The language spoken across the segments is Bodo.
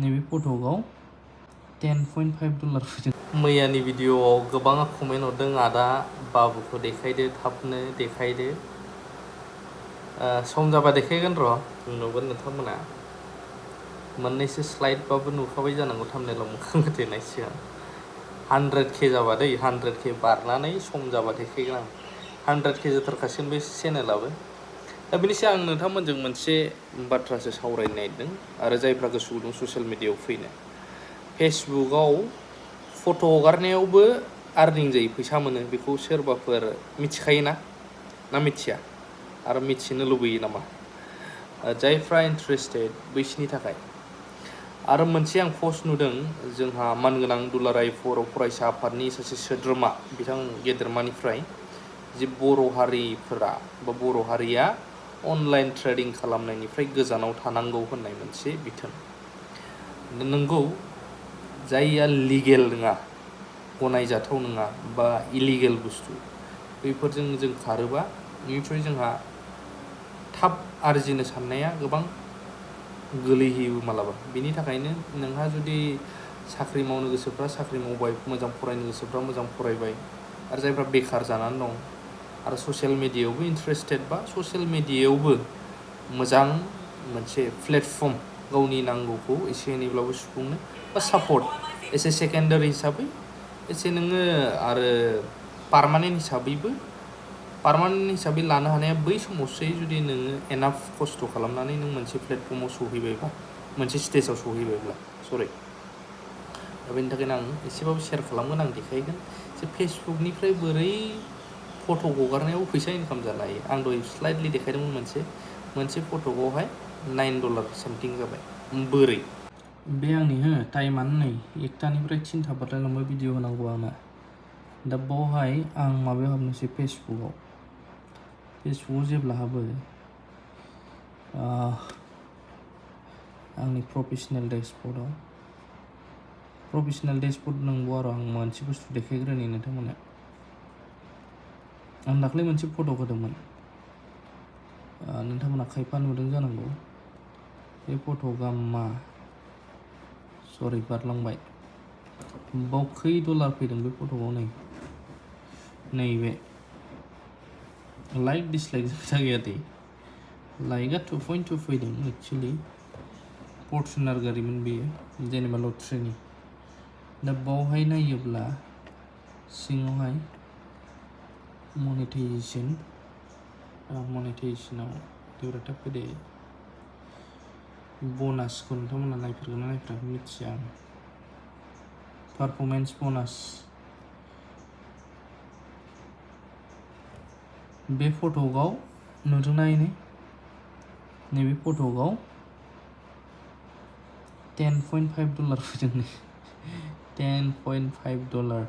नैबे फट'आव $10.5 फैदों। मैयानि भिडिअ'आव गोबाङा कमेन्ट हरदों आदा बाबुखौ देखायदो थाबनो देखायदो। सम जाबा देखायगोन र' नुगोन नोंथांमोना। मोननैसो स्लाइडबाबो नुखाबाय जानांगौ थाम्बनेइलाव मोखां होथेनाय सिगां। 100K जाबा दै 100K बारनानै सम जाबा देखायगोन आं। 100K जाथारखासिगोन बे चेनेलाबो। दा बेनि सिगां आं नोंथांमोनजों मोनसे बाथ्रासो सावरायनो नागिरदों आरो जायफ्रा गोसो गुदुं ससियेल मिडियायाव फैनो। फेसबुकआव फट' हगारनायावबो आर्निं जायो, फैसा मोनो। बेखौ सोरबाफोर मिथिखायोना ना मिथिया आरो मिथिनो लुबैयो नामा? जायफ्रा इन्टारेस्टेड बैसोरनि थाखाय। आरो मोनसे आं पस्ट नुदों, जोंहा मानगोनां दुलाराय बर' फरायसा आफादनि सासे सोद्रोमा बिथां गेदेरमानिफ्राय जे बर' हारिफोरा बा बर' हारिया अनलाइन ट्रेडिं खालामनायनिफ्राय गोजानाव थानांगौ होननाय मोनसे बिथोन। नंगौ, जायया लिगेल नङा, गनायजाथाव नङा बा इलिगेल बुस्थु, बैफोरजों जों खारोबा निसय जोंहा थाब आरजिनो साननाया गोबां गोलैहैयो मालाबा। बिनि थाखायनो नोंहा जुदि साख्रि मावनो गोसोफ्रा साख्रि मावबाय, मोजां फरायनो गोसोफ्रा मोजां फरायबाय, आरो जायफ्रा बेखार जानानै दं आरो ससियेल मिडियायावबो इन्टारेस्टेड बा ससियेल मिडियायावबो मोजां मोनसे प्लेटफर्म गावनि नांगौखौ एसे एनैब्लाबो सुफुंनो बा सापर्ट एसे सेकेन्डारि हिसाबै एसे नोङो आरो पारमानेन्ट हिसाबै लानो हानाया बै समावसो जुदि नोङो एनाफ खस्थ' खालामनानै नों मोनसे प्लेटफर्माव सहैबायबा, मोनसे स्टेजाव सहैबायब्ला दा बेनि थाखायनो आं एसेबाबो शेयार खालामगोन, आं देखायगोन जे फेसबुकनिफ्राय बोरै फट' हगारनायाव फैसा इनकाम जानो हायो। आं दहाय स्लाइडलि देखायदोंमोन मोनसे फट'आवहाय $9 सामथिं जाबाय। बोरै? बे आंनि टाइमानो नै 1टानिफ्राय 3टा बारलायलांबाय भिडिअ होनांगौ आंना। दा बावहाय आं माबायाव हाबनोसै, फेसबुकआव जेब्ला हाबो आंनि प्रफेसनेल डेशबर्ड नंगौ आरो आं मोनसे बुस्थु देखायग्रोनि नोंथांमोननो। आं दाख्लै मोनसे फट' होदोंमोन, नोंथांमोना खायफा नुदों जानांगौ। बे फट'आ बारलांबाय। बाव खै डलार फैदों बे फट'आव? नैबे लाइक डिसलाइक खोथा गैया दे। लाइकआ 2.2 फैदों। एक्सुवेलि फर्चुनार गारिमोन बेयो, जेनेबा लटारिनि। दा बावहाय नायोब्ला सिङावहाय मनेटाइजेसनाव देवराथा फैदो। बनासखौ नोंथांमोना नायफेरगोन ना नायफेराखै मिथिया आं। पारफरमेन्स बनास। बे फट'आव नुदोंना नैबे फट'आव $10.5 फैदों। $10.5।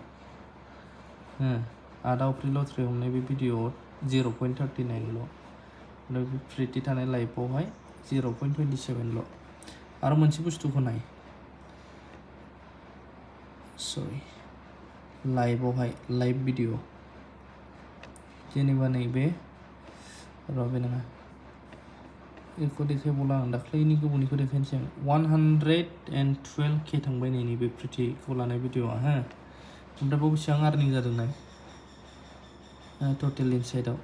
आदावफ्रि लटारि हमनाय बे भिडिअ'आव 0.39ल'। आरो बे प्रिथि थानाय लाइफआवहाय 0.27ल'। आरो मोनसे बुस्थुखौ नाय, लाइभआवहाय लाइभ भिडिअ, जेनेबा नैबे बे नङा, बेखौ देखायबावला आं, दाख्लैनि गोबावनिखौ देखायनोसै आं। 112K थांबाय नैबे प्रिथिखौ लानाय भिडिअ'आ। ओमफ्राय बाव बेसेबां आर्निं जादों नाय, टटेल इनसाइडआव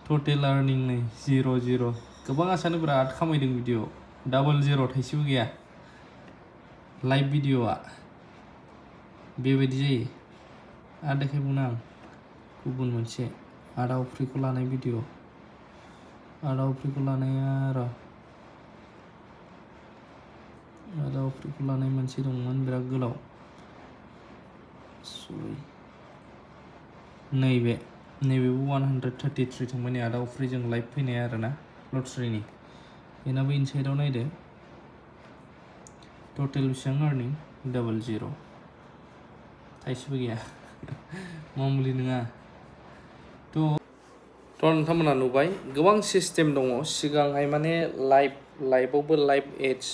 टटेल आर्निं नै 0। गोबाङा सानो बिराद खामायदों भिडिअ', डाबल 0 थाइसेबो गैया। लाइभ भिडिअ'आ बेबायदि जायो। आरो देखायबावनो आं गुबुन मोनसे आदावफ्रिखौ लानाय भिडिअ'। आदावफ्रिखौ लानाय मोनसे दंमोन बिराद गोलाव। नैबेबो 133 थांबाय नै आदावफ्रिजों लाइभ फैनाय आरोना लटारिनि। बेनाबो इनसाइडआव नायदो, टटेल बेसेबां आर्निं, डाबल 0 थाइसेबो गैया। मामुलि नङा। थ' नोंथांमोना नुबाय गोबां सिस्टेम दङ। सिगांहाय माने लाइभआवबो लाइभ एड्स,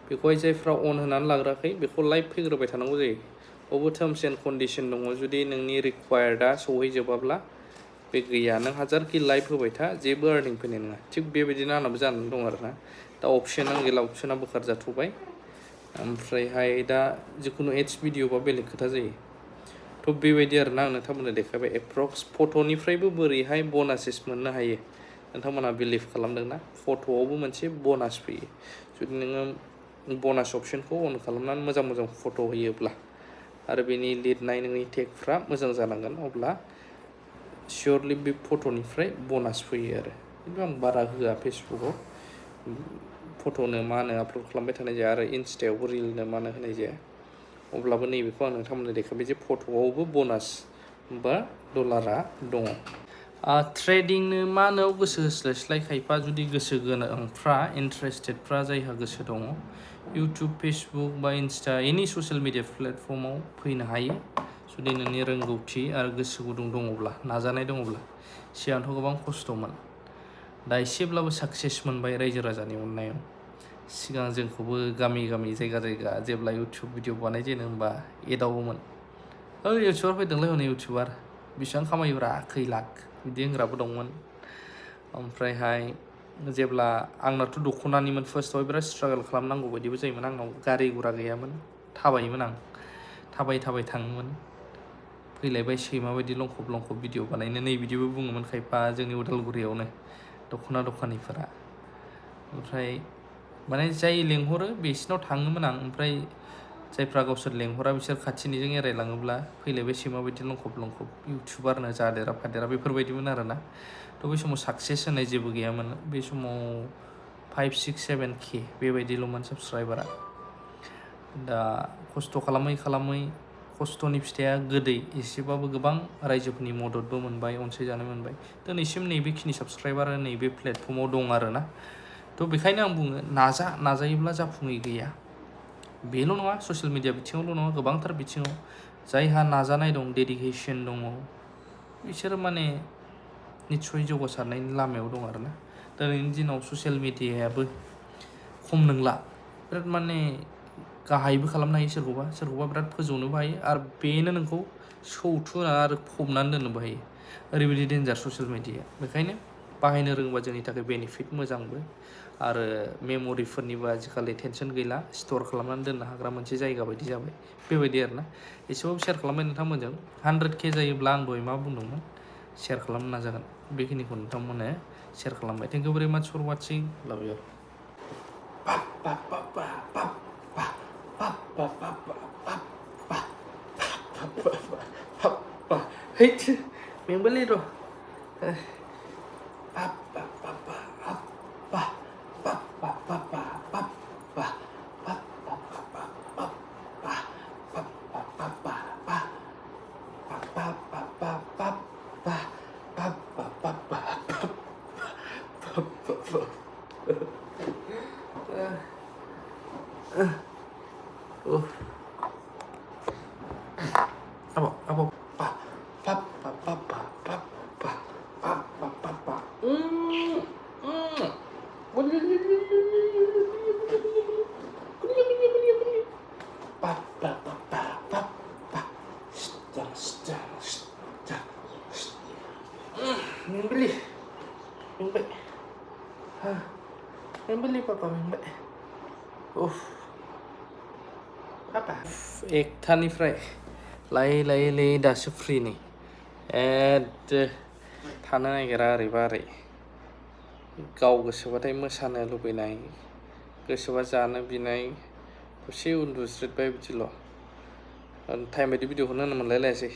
बेखौहाय जायफ्रा अन होनानै लाग्राखै बेखौ लाइभ फैग्रोबाय थानांगौ जायो। बावबो टार्म्स एन्ड कन्डिसन दङ। जुदि नोंनि रिक्वायार्डआ सौहैजोबाब्ला बे गैया नों हाजारखि लाइभ होबाय था जेबो आर्निं फैनाय नङा थिग बेबायदिनो आंनाबो जानानै दं आरोना दा अपसनानो गैला अपसना बोखार जाथ'बाय ओमफ्रायहाय दा जिखुनु एड्स भिडिअ बा बेलेग खोथा जायो थ' बेबायदि आरोना आं नोंथांमोननो देखायबाय एप्रक्स फट'निफ्रायबो बोरैहाय बनासेस मोननो हायो नोंथांमोना बिलिभ खालामदोंना फट'आवबो मोनसे बनास फैयो जुदि नोङो बनास अपसनखौ अन खालामनानै मोजां मोजां फट' होयोब्ला आरो बेनि लिरनाय नोंनि टेगफ्रा मोजां जानांगोन अब्ला सियरलि बे फट'निफ्राय बनास फैयो आरो खिन्थु आं बारा होआ फेसबुकआव फट'नो मा होनो आपल'ड खालामबाय थानाय जाया आरो इन्स्टायावबो रिलनो मा होनो होनाय जाया अब्लाबो नैबेखौ आं नोंथांमोननो देखायबाय जे फट'आवबो बनास बा डलारा दङ ट्रेडिंनो मा होनो गोसो होस्लायस्लाय खायफा जुदि गोसो गोनांफ्रा इन्टारेस्टेडफ्रा जायहा गोसो दङ इउटुब फेसबुक बा इन्स्टा एनि ससियेल मिडिया प्लेटफर्माव फैनो हायो जुदि नोंनि रोंगौथि आरो गोसो गुदुं दङब्ला नाजानाय दङब्ला सिगांथ' गोबां खस्थ'मोन दा एसेब्लाबो साक्सेस मोनबाय रायजो राजानि अननायाव सिगां जोंखौबो गामि गामि जायगा जायगा जेब्ला इउटुब भिडिअ बानायजेनो होमबा एदावोमोन ओइ इउटुबार फैदोंलै हनै इउटुबार बेसेबां खामायोब्रा खै लाख बिदि होनग्राबो दंमोन ओमफ्रायहाय जेब्ला आंनाथ' दख'नानिमोन फार्स्टआव बिराद स्ट्रागोल खालामनांगौ बायदिबो जायोमोन आंनाव गारि गुरा गैयामोन थाबायोमोन आं थाबाय थाङोमोन फैलायबाय सैमा बायदि लंखब लंखब भिडिअ बानायनो नै बिदिबो बुङोमोन खायफा जोंनि उदालगुरियावनो दख'ना दखानिफोरा ओमफ्राय माने जाय लेंहरो बिसिनाव थाङोमोन आं ओमफ्राय जायफ्रा गावसोर लेंहरा बिसोर खाथिनिजों एरायलाङोब्ला फैलायबाय सैमा बायदि लंखब लंखब इउटुबारनो जादेरा फादेरा बेफोरबायदिमोन आरोना थ' बै समाव साक्सेस होनाय जेबो गैयामोन बे समाव 5, 6, 7K बेबायदिल'मोन साबस्क्राइबारा दा खस्थ' खालामै खालामै खस्थ'नि फिथाइया गोदै एसेबाबो गोबां रायजोफोरनि मददबो मोनबाय अनसायजानो मोनबाय दिनैसिम नैबेखिनि साबस्क्राइबार नैबे प्लेटफर्माव दं आरोना थ' बेखायनो आं बुङो नाजायोब्ला जाफुङै गैया बेल' नङा ससियेल मिडिया बिथिङावल' नङा गोबांथार बिथिङाव जायहा नाजानाय दं डेडिकेसन दङ बिसोरो माने निस्सय जौगासारनायनि लामायाव दं आरोना दिनैनि दिनाव ससियेल मिडियायाबो खम नंला बिराद माने गाहायबो खालामनो हायो सोरखौबा बिराद फोजौनोबो हायो आरो बेनो नोंखौ सौथुना आरो फबनानै दोननोबो हायो ओरैबायदि डेन्जार ससियेल मिडिया बेखायनो बाहायनो रोङोबा जोंनि थाखाय बेनिफिट मोजांबो आरो मेम'रिफोरनिबो आजिखालि टेनसन गैला स्ट'र खालामनानै दोननो हाग्रा मोनसे जायगा बायदि जाबाय बेबायदि आरोना एसेबाबो शेयार खालामबाय नोंथांमोनजों 100K जायोब्ला आं दहाय मा बुंदोंमोन शेयार खालामनो नाजागोन बेखिनिखौ नोंथांमोननो शेयार खालामबाय थेंक इउ भेरि माच फर वाचिं लाभ इउ हैट मेंबायलै र' membeli papa membeli apa एकथानिफ्राय लायै दासो फ्रि नै थानो नागिरा ओरैबा ओरै गाव गोसोबाथाय मोसानो लुबैनाय गोसोबा जानो बिनाय दसे उन्दुस्रिदबाय बिदिल' टाइम बायदि भिडिअखौनो होनो मोनलायलायासै